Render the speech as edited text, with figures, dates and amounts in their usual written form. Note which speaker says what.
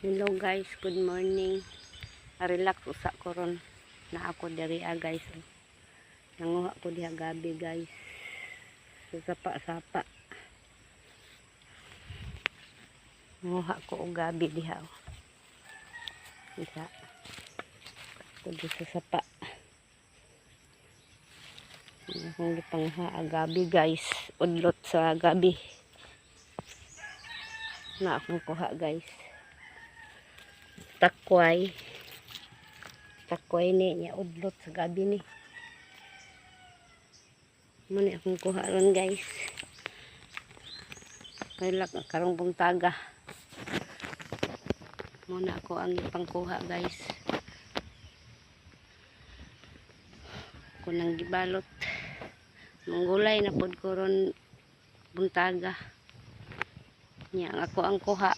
Speaker 1: Hello guys, good morning. Relax usa ko ron na ako diri ah, guys. Nanguha ko diha gabi, guys. Sa sapa-sapa. Nanguha ko og gabi diha, oh. Isa. Ko di sa sapa. Akong gipanguha ang gabi, guys. Udlot sa gabi. Na akong kuha, guys. Takway. Takway ni niya, udlot sa gabi ni. Mao ni akong kuha ron, guys. Relax karong buntaga. Muna ako ang ipangkuha, guys. Ko nang gibalot. Manggulay na pod ko ron buntaga. Nya ang ako ang kuha.